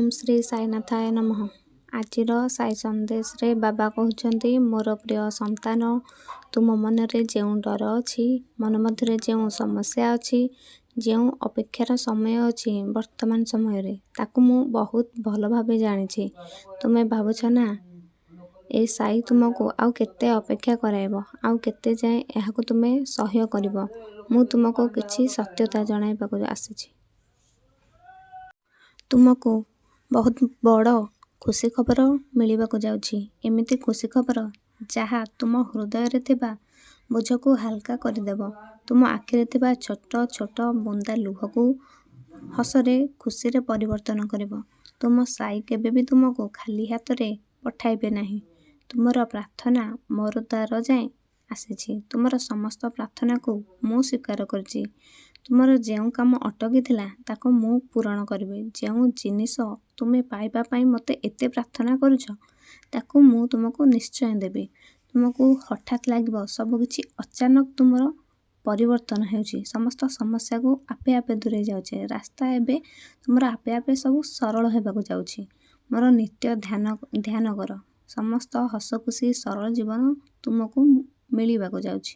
ଓମ୍ ଶ୍ରୀ ସାଇନାଥାୟ ନମଃ। ଆଜିର ସାଇ ସନ୍ଦେଶରେ ବାବା କହୁଛନ୍ତି, ମୋର ପ୍ରିୟ ସନ୍ତାନ, ତୁମ ମନରେ ଯେଉଁ ଡର ଅଛି, ମନ ମଧ୍ୟରେ ଯେଉଁ ସମସ୍ୟା ଅଛି, ଯେଉଁ ଅପେକ୍ଷାର ସମୟ ଅଛି ବର୍ତ୍ତମାନ ସମୟରେ, ତାକୁ ମୁଁ ବହୁତ ଭଲ ଭାବେ ଜାଣିଛି। ତୁମେ ଭାବୁଛ ନା, ଏ ସାଇ ତୁମକୁ ଆଉ କେତେ ଅପେକ୍ଷା କରାଇବ, ଆଉ କେତେ ଯାଏଁ ଏହାକୁ ତୁମେ ସହ୍ୟ କରିବ। ମୁଁ ତୁମକୁ କିଛି ସତ୍ୟତା ଜଣାଇବାକୁ ଆସିଛି। ତୁମକୁ ବହୁତ ବଡ଼ ଖୁସି ଖବର ମିଳିବାକୁ ଯାଉଛି। ଏମିତି ଖୁସି ଖବର ଯାହା ତୁମ ହୃଦୟରେ ଥିବା ବୋଝକୁ ହାଲକା କରିଦେବ। ତୁମ ଆଖିରେ ଥିବା ଛୋଟ ଛୋଟ ବୁନ୍ଦା ଲୁହକୁ ହସରେ, ଖୁସିରେ ପରିବର୍ତ୍ତନ କରିବ। ତୁମ ସାଇ କେବେବି ତୁମକୁ ଖାଲି ହାତରେ ପଠାଇବେ ନାହିଁ। ତୁମର ପ୍ରାର୍ଥନା ମୋର ଦ୍ୱାର ଯାଏଁ ଆସିଛି। ତୁମର ସମସ୍ତ ପ୍ରାର୍ଥନାକୁ ମୁଁ ସ୍ୱୀକାର କରିଛି। ତୁମର ଯେଉଁ କାମ ଅଟକିଥିଲା, ତାକୁ ମୁଁ ପୂରଣ କରିବି। ଯେଉଁ ଜିନିଷ ତୁମେ ପାଇବା ପାଇଁ ମୋତେ ଏତେ ପ୍ରାର୍ଥନା କରୁଛ, ତାକୁ ମୁଁ ତୁମକୁ ନିଶ୍ଚୟ ଦେବି। ତୁମକୁ ହଠାତ୍ ଲାଗିବ ସବୁକିଛି ଅଚାନକ ତୁମର ପରିବର୍ତ୍ତନ ହେଉଛି। ସମସ୍ତ ସମସ୍ୟାକୁ ଆପେ ଆପେ ଦୂରେଇ ଯାଉଛି। ରାସ୍ତା ଏବେ ତୁମର ଆପେ ଆପେ ସବୁ ସରଳ ହେବାକୁ ଯାଉଛି। ମୋର ନିତ୍ୟ ଧ୍ୟାନ କର। ସମସ୍ତ ହସଖୁସି ସରଳ ଜୀବନ ତୁମକୁ ମିଳିବାକୁ ଯାଉଛି।